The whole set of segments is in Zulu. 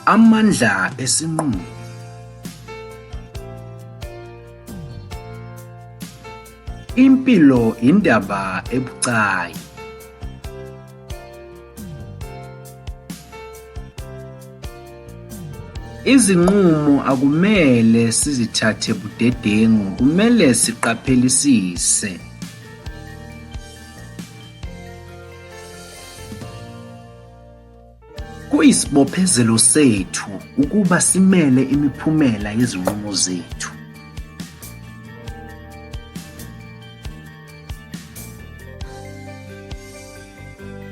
Amandla esinqumo. Impilo indaba ebucayi. Izinqumo akumele sizithathe budedengu, kumele siqaphelisise. Kuyisibophezelo sethu ukuba simele imiphumela yezinqumo zethu.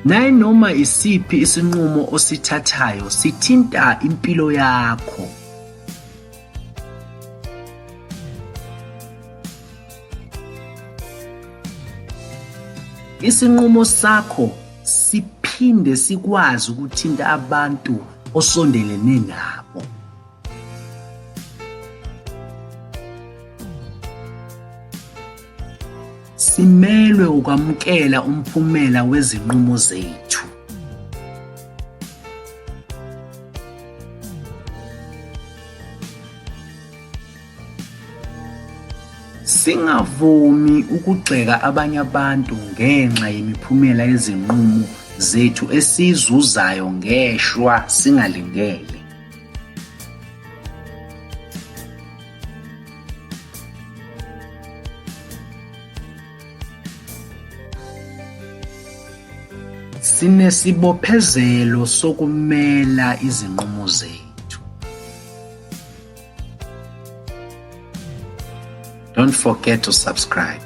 Nayinoma isiphi isinqumo osithathayo sithinta impilo yakho. Isinqumo sakho siphinde sikwazi ukuthinta abantu osondelene nabo. Simelwe ukwamukela umphumela wezinqumo zethu. Singavumi ukugxeka abanye abantu ngenxa yemiphumela yezinqumo zethu esiyizuzayo ngeshwa singalindele. Sinesibophezelo sokumela izinqumo zethu. Don't forget to subscribe.